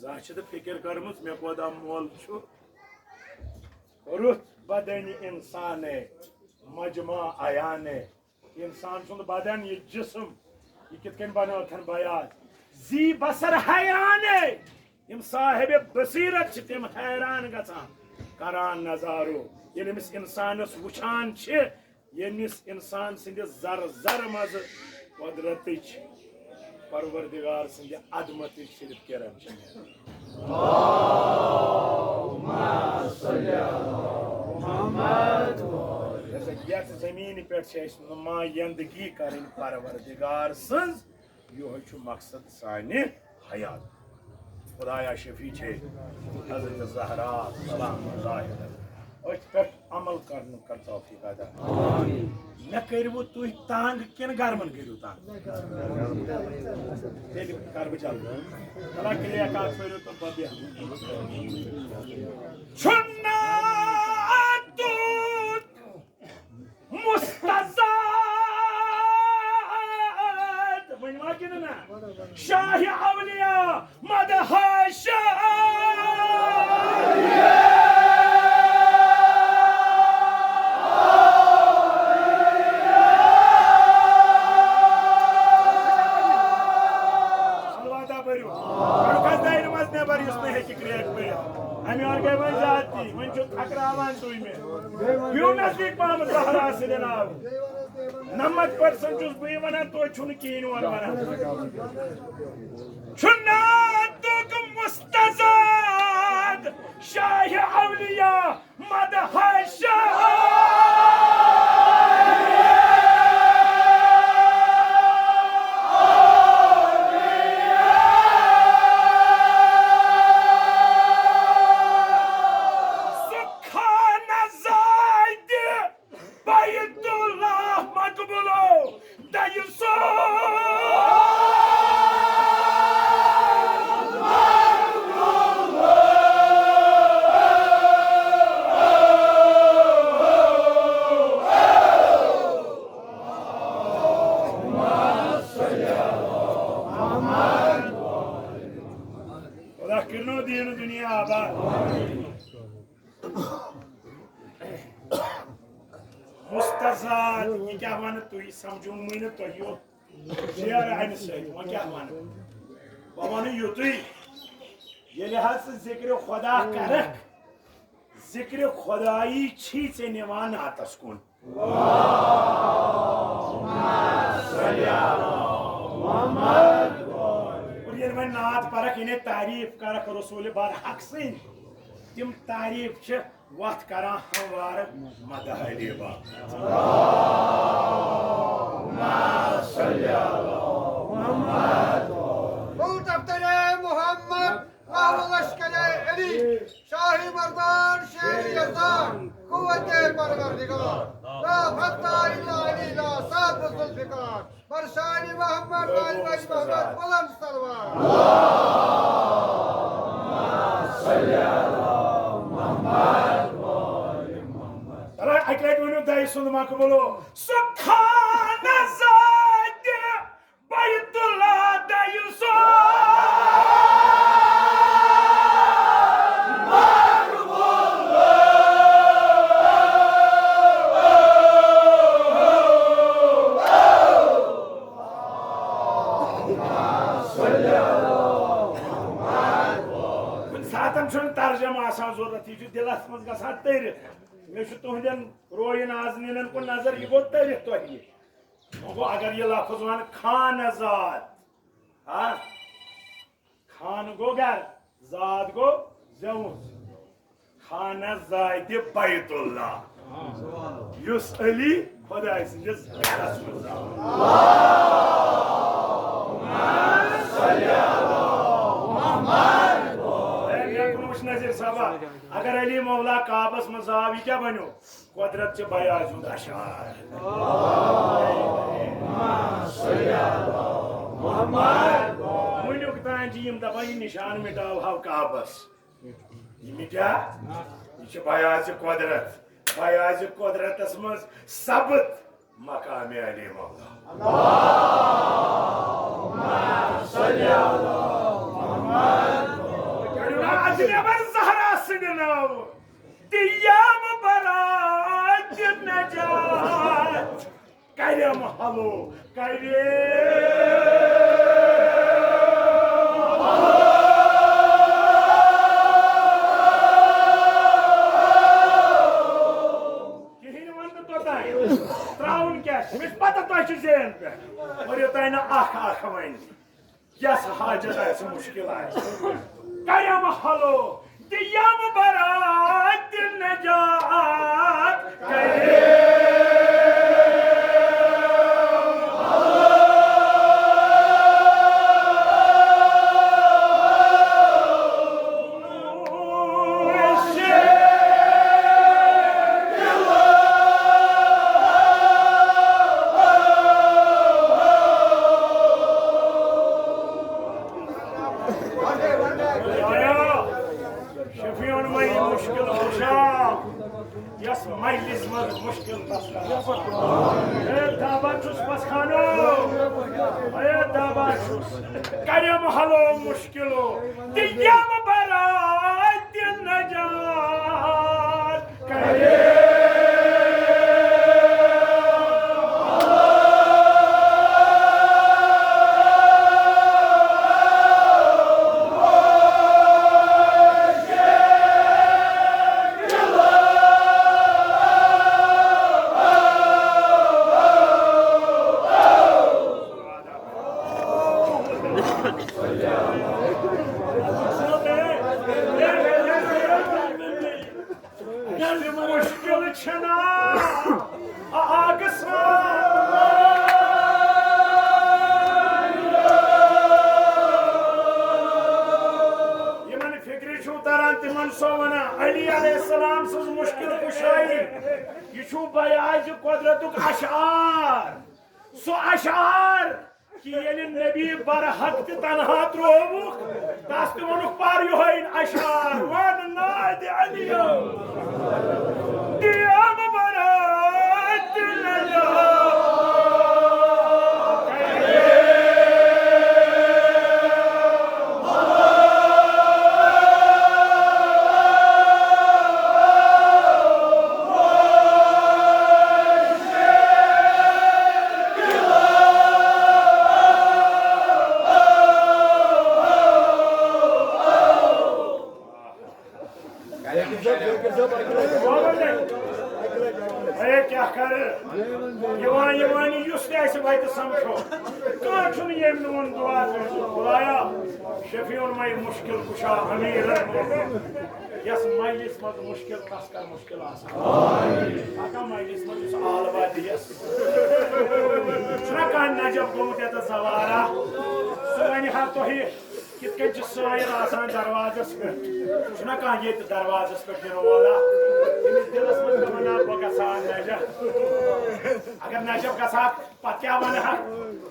زانٛہہ چھِ تہٕ فِکر کٔرمٕژ مےٚ کوتاہ مۄل چھُ؟ رُت بدنِ انسانے، مجمع عیانے۔ انسان سُنٛد بدن، یہِ جسم، یہِ کِتھ کٔنۍ بنٲوتھن بیاض؟ زی بصر حیرانے، یِم صاحب بصیرت چھِ، تِم حیران گژھان، کران نظارو۔ ییٚلہِ أمِس انسانس وٕچھان چھِ، ییٚمِس انسان سٕنٛدِ ذرٕ ذرٕ منٛزٕ قۄدرتٕچ، پروردگار سٕنٛدِ عظمتٕچ صرف کرن چھِ نیران۔ یتھ زمینہِ پٮ۪ٹھ چھِ اَسہِ نمایندگی کرٕنۍ پروردگار سٕنٛز، یِہوٚے چھُ مقصد سانہِ حیات۔ خدایا شفیع چھے حضرت زہرا سلام اللہ علیہا۔ أتھۍ پٮ۪ٹھ عمل کرنُک کر توفیق عطا۔ مےٚ کٔرِوٕ تُہۍ تنگ کِنہٕ گرمن کٔرِو تنگ؟ تیٚلہِ کر بہٕ جلدی۔ بلا کریک اکھ پٔرِو تہٕ بہٕ بیٚہمہٕ۔ چھُنہٕ توٗت مستزاد، ؤنۍ ما کِنہٕ نہ؟ شاہ اولیاء مدحاشا۔ الوادہ بٔرِو۔ گۄڈٕ کھس دایرِ منٛز نٮ۪بر یُس نہٕ ہیٚکہِ کرٛیک بٔرِتھ۔ اَمہِ یورٕ گٔے وۄنۍ زیادتی، وۄنۍ چھُ تھکراوان تُہۍ مےٚ۔ یِیِو نزدیٖک پہمتھ زہرا سٕنٛدِ ناوٕ۔ نَمَتھ percent چھُس بہٕ یہِ وَنان، توتہِ چھُنہٕ کِہیٖنۍ اورٕ وَنان۔ چھُنہٕ تُک مستزاد شاہ اولیاء مدحہ شاہ۔ سُہ خانہ زادِ بیت اللہ مقبولو دَیہِ سو۔ خدا کٔرِنو دیٖن دُنیا آباد۔ مستزاد، یہِ کیٛاہ وَنہٕ تُہۍ؟ سمجھومٕے نہٕ تۄہہِ یوت۔ شعر اَمہِ سۭتۍ، وۄنۍ کیٛاہ وَنہٕ؟ بہٕ وَنہٕ یُتُے، ییٚلہِ حظ ژٕ ذِکرِ خۄدا کَرَکھ، ذِکرِ خۄدایی چھی ژےٚ نِوان نعتَس کُن۔ اور ییٚلہِ وۄنۍ نعت پَرَکھ، یعنی تعریٖف کَرَکھ رسول برحق سٕنٛدۍ، تِم تعریٖف چھِ وتھ کران ہموار مدحہ علی بابا۔ اللہم صل علی محمد۔ گل دفتر محمد، آل لشکر علی، شاہ مردان شیر یزدان، قوت پروردگار، لا فتح الا علی، لا صاحب ذوالفقار۔ بر شان محمد، آل بج محمد، بلند صلوات۔ چلو، اَکہِ لَٹہِ ؤنِو دَیہِ سُنٛد مقبولو۔ سُہ خانہ زادِ بیت اللہ دَیہِ سُنٛد۔ کُنہِ ساتن چھُنہٕ ترجمہٕ آسان ضروٗرت، یہِ چھُ دِلس منٛز گژھان تٔرِتھ۔ مےٚ چھُ تُہنٛدٮ۪ن رویہِ نازنیٖنن کُن نظر، یہِ گوٚو تٔرِتھ تۄہہِ نِش۔ وۄنۍ گوٚو، اگر یہِ لفظ ونہٕ خانہ زاد، ہا؟ خانہ گوٚو گرٕ، زاد گوٚو زیوٗٹھ۔ خانہ زادِ بیت اللہ، یُس علی خۄداے سٕنٛدِس گرس منٛز آو۔ اے، مےٚ کُن وٕچھ نذیر صٲبا، اگر علی مولا کعبس منٛز آو، یہِ کیٛاہ بنیو؟ قۄدرت چھِ بیاض ہُنٛد اشعار۔ وٕنیُک تام چھِ یِم دپان، یہِ نشان مٹاوہو کعبس۔ یہِ مٹیا؟ یہِ چھِ بیاض قۄدرت۔ بیاض قۄدرتس منٛز ثبت مقام علی مولا۔ کٔرِو نا اتھ نٮ۪بر زہرا سٕنٛدِ ناوٕ۔ تیام برات نجات کرم حلو کرے۔ کِہیٖنۍ وَنہٕ نہٕ توٚتام۔ ترٛاوُن کیٛاہ چھُ؟ مےٚ چھِ پَتہ تۄہہِ چھُ ذہن پٮ۪ٹھ۔ اور یوٚتام نہٕ اَکھ اَکھ وَنہِ۔ یس حاجت آسہِ، مشکل آسہِ، کرم حلو، دیم برات نجات کرے۔ خدایا، شفیعن مہ یہِ مشکل کشا، یس مجلس منٛز مشکل تس کران۔ اے دابا چھُس پسخانو، اے دابا چھُس، کرم حلو مشکلو، تہِ یم برات نجات۔ یہِ چھُ بیازِ قۄدرتُک اشعار۔ سُہ اشعار کہِ ییٚلہِ نبی برحق تہِ تنہا ترووُکھ، تس تہِ ووٚنُکھ، پر یِہوٚے اشعار، ون نادِ علی۔ دِیَم برات دِنہٕ۔ اے، کیٛاہ کرٕ؟ یِوان یِوان یُس تہِ آسہِ وَتہِ سَمکھو۔ کانٛہہ چھُنہٕ ییٚمۍ نہٕ ووٚن دُعا کٔرِتھ، خدایا، شفیع المے مشکل کُشا امیر المومنین۔ یَس مجلس منٛز مشکل، تَس کر مشکل آسان۔ پَکان مجلس منٛز یُس عالما دِیَس۔ چھُنہ کانٛہہ نجف گوٚمُت یَتَس زوارا؟ سُہ وَنہِ ہا تۄہہِ۔ کِتھ کٔنۍ چھِ سٲیِل آسان دروازس پٮ۪ٹھ؟ چھُنہ کانٛہہ ییٚتہِ دروازس پٮ۪ٹھ یِنہٕ وولا؟ تٔمِس دِلس منٛز تہِ وَنان، بہٕ گژھٕ ہا نجف۔ اگر نجف گژھٕ ہا، پتہٕ کیٛاہ وَنہٕ ہا؟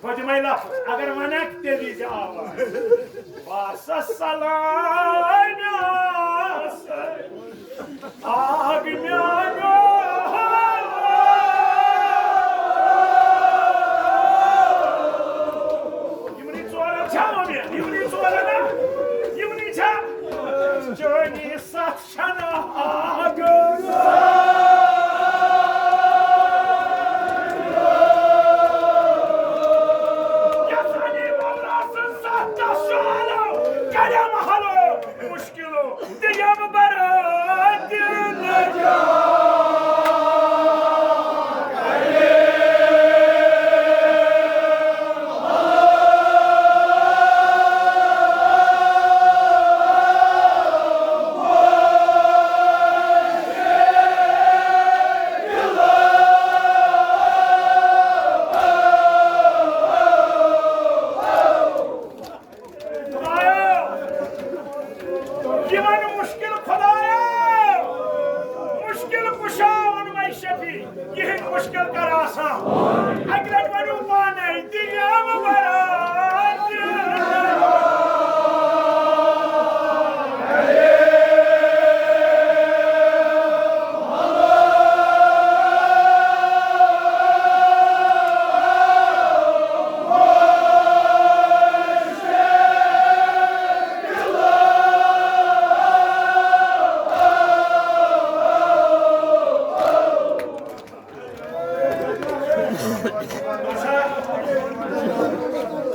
بہٕ دِمَے لفظ۔ اگر وَنکھ، تیٚلہِ یی زِ آواز۔ باسس سلام آس۔ آگ میانو۔ یِمنٕے ژورن چھا وۄمید؟ یِمنٕے ژورن ہا؟ یِمنٕے چھا؟ چٲنی ستھ چھنہٕ آگ۔ یژھانی مولا سٕنٛز ستھ دس چھُ آلو، کریم حلو۔ مشکلو دِیم برات نجات۔ خدایا، یِمن مُشکِل خدایا، مُشکِل کُشا ووٚنمَے شفیع، یِہِنٛدۍ مُشکِل کر آسان۔ اَکہِ لَٹہِ ؤنِو پانَے، دِیِو برات۔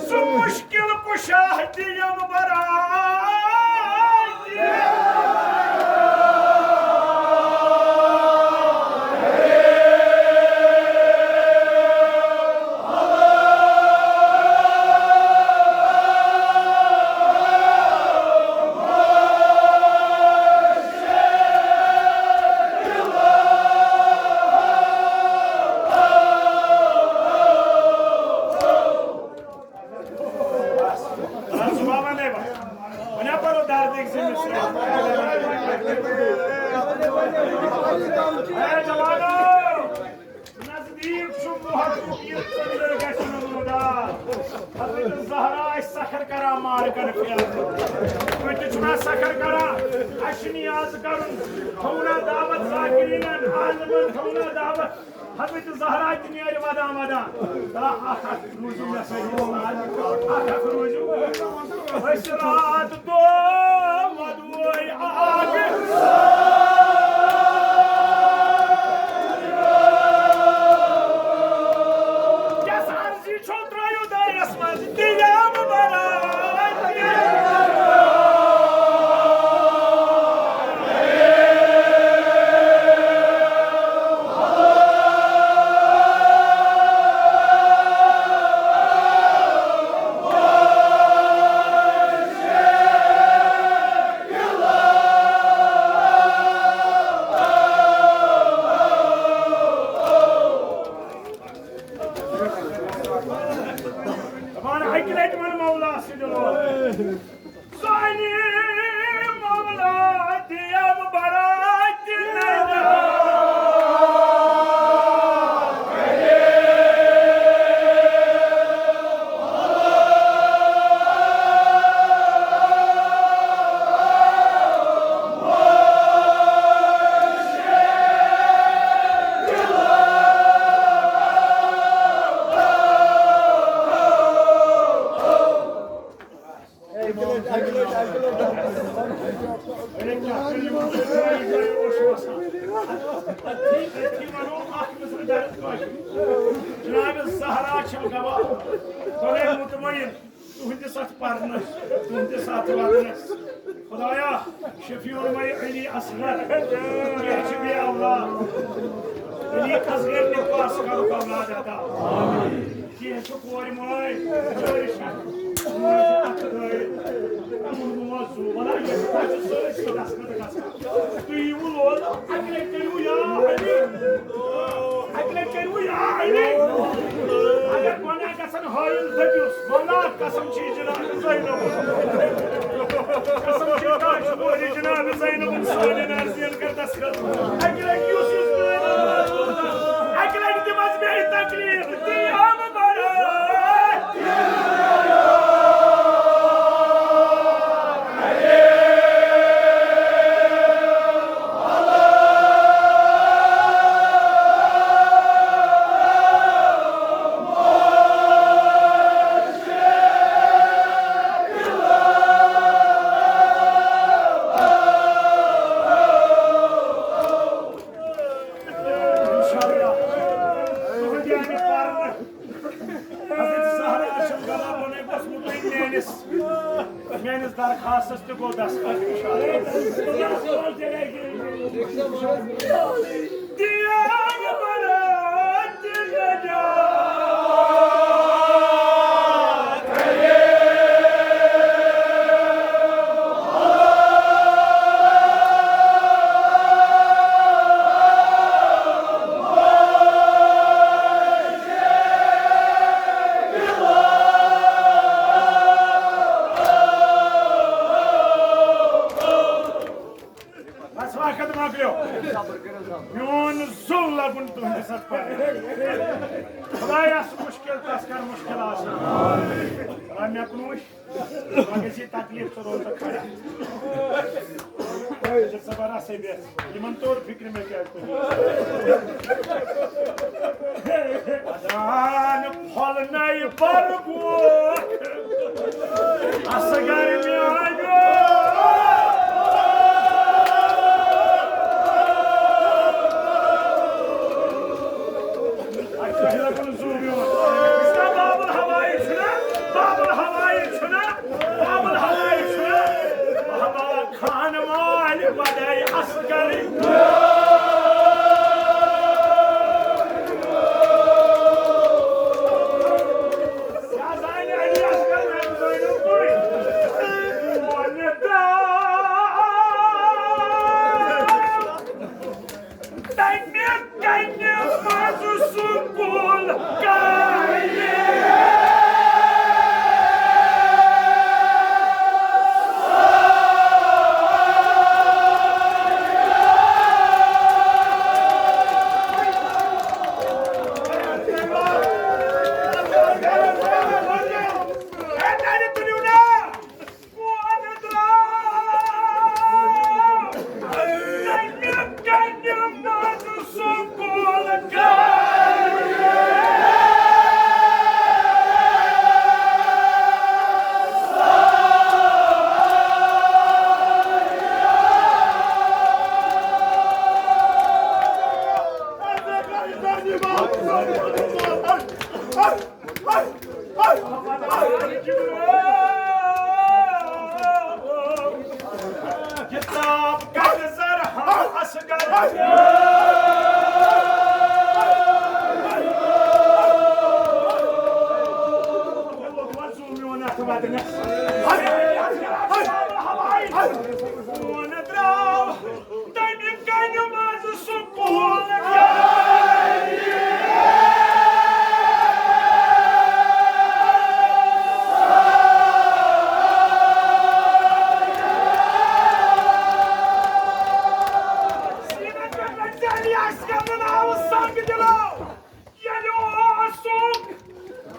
سُہ مُشکِل کُشا دِیِو برات۔ اے جوانو! نزدیٖک چھُ محبوب، یہِ ژٔنٛدٕر گژھِ نہٕ مُردار۔ حضرت زہرا آسہِ سخر کران مارکن پھیرٕ۔ تُہۍ تہِ چھِو نا سخر کران؟ اَسہِ چھُ نیاز کرُن۔ تھوٚو نا دعوت ذاکرینن، عالمن تھوٚو نا دعوت۔ حضرت زہرا تہِ نیرِ ودان ودان۔ دَپان، اکھ اکھ روٗزِو مےٚ سۭتۍ وۄستاد۔ اکھ اکھ روٗزِو۔ أسۍ راتھ دۄہ وَدوے آگ۔ یَس عرضی چھو ترٛٲیِو دٲیرَس منٛز، دِیِو برات۔ دَپان اَکہِ لَٹہِ وَن مولا سٕنٛدِ لولہٕ۔ سانہِ مولا دِیَم برات نجات۔ جناب زہرا چھم گواہ، بہٕ گٔیَس مطمئن تُہنٛدِس اتھ پرنس، تُہنٛدِس اتھ ودنس۔ خدایا، شفیع المے علی اصغر، کینٛہہ چھِ بے اولاد۔ علی اصغر نہِ پاس کرُکھ اولاد عطا۔ کینٛہہ چھِ کورِ مٲلۍ، بِچٲرۍ چھِ۔ تِمن چھِ اتھٕ دٲرِتھ۔ تِمن موت زُو۔ وَلہٕ، یہِ چھُ سٲرسٕے دستخط گژھان۔ تُہۍ یِیِو لولہٕ، اَکہِ لَٹہِ کٔرِو یا علی۔ اَکہِ لَٹہِ کٔرِو یا علی۔ اگر گۄناہ گژھن حٲیِل دٔپِوس، مولا قسم چھِ جناب زینب۔ قسم چھِ کاش کورِ جناب زینب سانٮ۪ن عرضین کر دستخط۔ اَکہِ لَٹہِ یُس یُس اَکہِ لَٹہِ دِمَس بیٚیہِ تکلیف۔ دِیا مُبارک۔ انشاءاللہ۔ تُہُنٛد یعنی پرنہٕ۔ حضرت زہرا چھم گواہ، بہٕ نے گوٚژھ مُطمئن میٲنِس، میٲنِس درخاستس تہِ گوٚو دستخط۔ انشاءاللہ۔ بس وقت مۄکلیو۔ میون زُو لگُن تُہنٛدِس اتھ پرنس۔ خدایا، سُہ مُشکل تس کر مُشکل آسان۔ خدا مےٚ کُن وٕچھ۔ وۄنۍ گژھِ یہِ تکلیٖف ژٕ روز ژٕ کھڑا۔ ژٕ ژٕ بَر اَسَے بیٚہہ۔ یِمَن توٚر فِکرِ مےٚ کیٛازِ کوٚر۔ اَدان پھۄلنَے پَرٕ گوٚو۔ اَصغر میٛانیو۔ اَتہِ چھُ ہیٚلَکُن زوٗ میون۔ یُس نہ بابُل ہوایی چھُنہ، بابُل ہوایی چھُنہ، بابُل ہوایی چھُنہ۔ بابا خان مالہِ بدے اصغر۔ کیٛاہ زانہِ علی اصغر مےٚ زٲنِو تُہۍ؟ وۄنۍ ترٛاو۔ تَمہِ کَنہِ منٛزٕ سکوٗل کَرِ۔ کتاب کَڑ زر ہم اصغر۔ وۄنۍ زوٗ میون اَتھ وَدنَس۔ وۄنۍ درٛاو تَمہِ کَنہِ منٛزٕ سُہ کُل۔ سیٖنَس پٮ۪ٹھ لَگہِ ژےٚ علی اَسہِ کَرُن آوُس سَنگ دِلو۔ ییٚلہِ اوسُکھ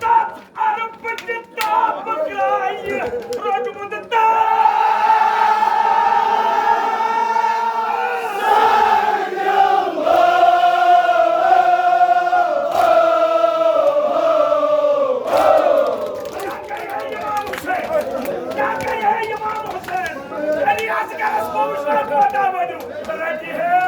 تَتھ عربہٕ تہِ تاپہٕ گرٛایہِ روٚٹمُت تاپھ۔ کیٛاہ کرِ ہے امام حسین؟ کیٛاہ کرِ ہے امام حسین؟ علی اصغرس گوٚو وٕچھنہٕ کوتاہ ؤنِو۔ رَٹہِ ہے۔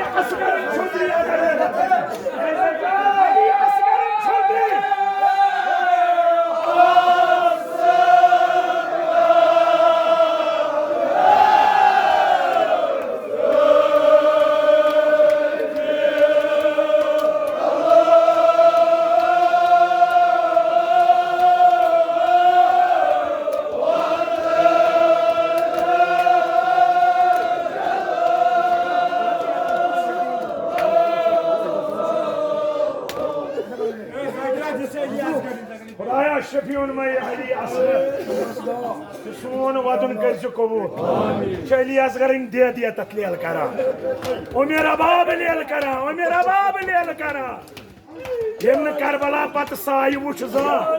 اصغر چوہدری، علی اصغر چوہدری۔ خدایا، شفیعن مے علی اصغر، تہٕ سون ودُن کٔرۍ زِ قبول۔ چھِ علی اصغرٕنۍ دید یتتھ لیل کران، امیر اباب لیل کران، امیر اباب لیل کران۔ ییٚمۍ نہٕ کربلا پتہٕ سایہِ وُچھ زانٛہہ،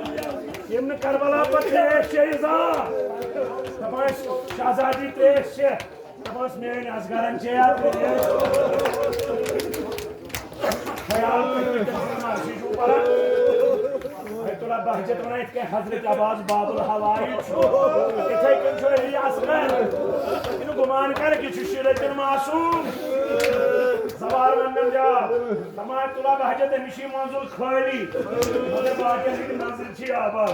ییٚمۍ نہٕ کربلا پتہٕ تریش چیٚیہِ زانٛہہ۔ دپان ٲسۍ شہزادی تریش چےٚ، دپان ٲسۍ میٲنۍ اصغرن چےٚ یا تریش۔ خیال کٔرِو تٔمۍ سٕنٛز مرضی چھُو پران۔ بیت اللہ بہجت ونان یِتھ کٔنۍ حضرت عباس باب الحواری چھُ، یِتھے کٔنۍ چھُ علی اصغر۔ یہِ نہٕ گُمان کر کہِ یہِ چھُ شیٖرتن معصوم۔ سوار وننم جواب۔ دپان تُلان بہٕ حجت أمِس چھِ یہِ منزل خٲلی، مگر باقین ہٕنٛدۍ منزل چھِ آباد۔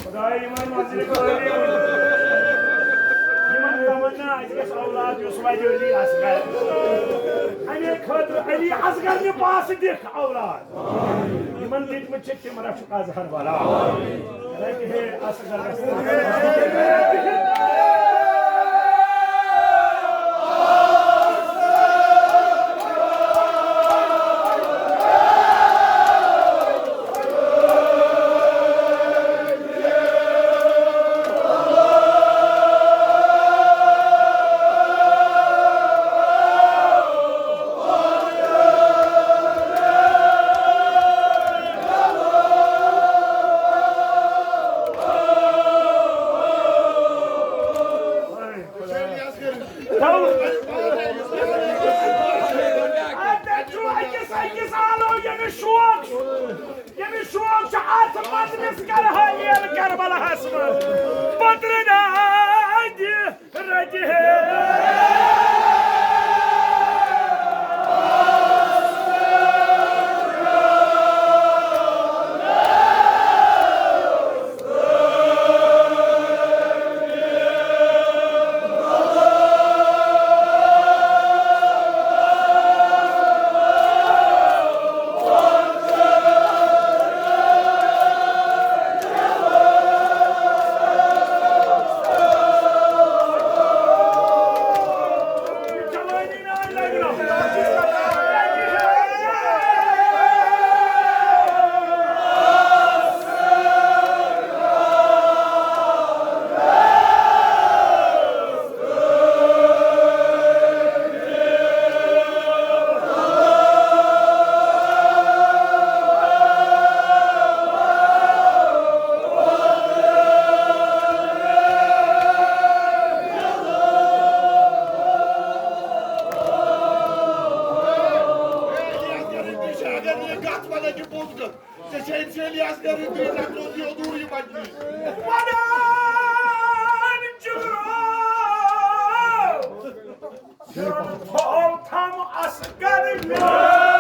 خدایا، یِمن منزل خٲلی، یِمن تمنا اَسہِ گژھِ اولاد یُس وَدِ علی اصغر۔ اَمے خٲطرٕ علی اصغر نہِ پاسہٕ دِکھ اولاد۔ یِمن دِتمٕتۍ چھِ تِم رَچھُکھ اظہر والا۔ رَٹہِ ہے اصغر۔ اَتہِ چھُ أکِس أکِس آلو ییٚمِس شوق چھُ، ییٚمِس شوق چھُ اَتھ مجلس کرہا ییٚلہِ کربلاہَس منٛز پٔترِ دادِ رَٹہِ ہے۔ اگر یہِ کتھ ونکھ یہِ پوٚز کتھ، ژےٚ چھےٚ أمۍ سٕے الیاس گرِ ترٛےٚ رٮ۪تھ روٗد یہِ اوٚدُر یہِ مجلس۔ ونان جگرو، تھوو تھم اصغر مےٚ۔